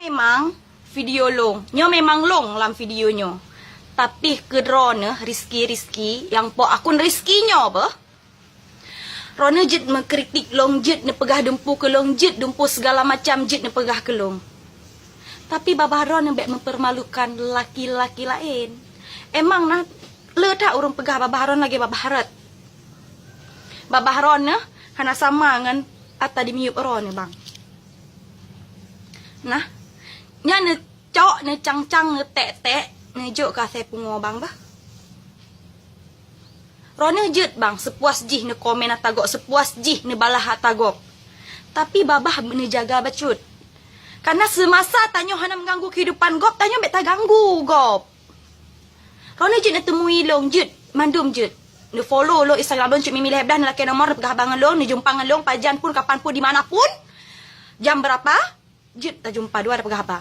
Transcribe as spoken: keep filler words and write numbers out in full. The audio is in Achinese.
Memang video lôn. Nyoe memang lôn lam video nyoe. Tapi keudroe neuh Rizky, Rizky nyang po akun Rizky nyoe beuh. Droeneuh jeuet meukritik lôn, jeuet neupeugah dumpeue keu lôn, jeuet dumpeue segala macam jeuet neupeugah keu lôn. Tapi babah droeneuh bék mempermalukan laki-laki laén. Emang na le that ureuëng peugah babah droeneuh lagée babah rot. Babah droeneuh hana sama ngon ata di miyueb droeneuh bang. Nah, nyan neucok, neucang-cang, neutek-tek, neujok keu asai pungo bang bah. Droeneuh jeuet bang, sepuas jih neukomen ata gob, sepuas jih neubalah ata gob. Tapi babah neujaga bacut. Karena semasa tanyoe hana mengganggu kehidupan gob, tanyoe bék taganggu gob. Droeneuh jeuet neuteumui lôn, jeuet, mandum jeuet. Neufollow lôn Instagram lôn, Cut Mimi lhée blaih, neulakée nomor, neupeugah haba ngon lôn, neujumpa ngon lôn, pajan pun, kapan pun, di mana pun, jam berapa, jeuet tajumpa dua tapeugah haba.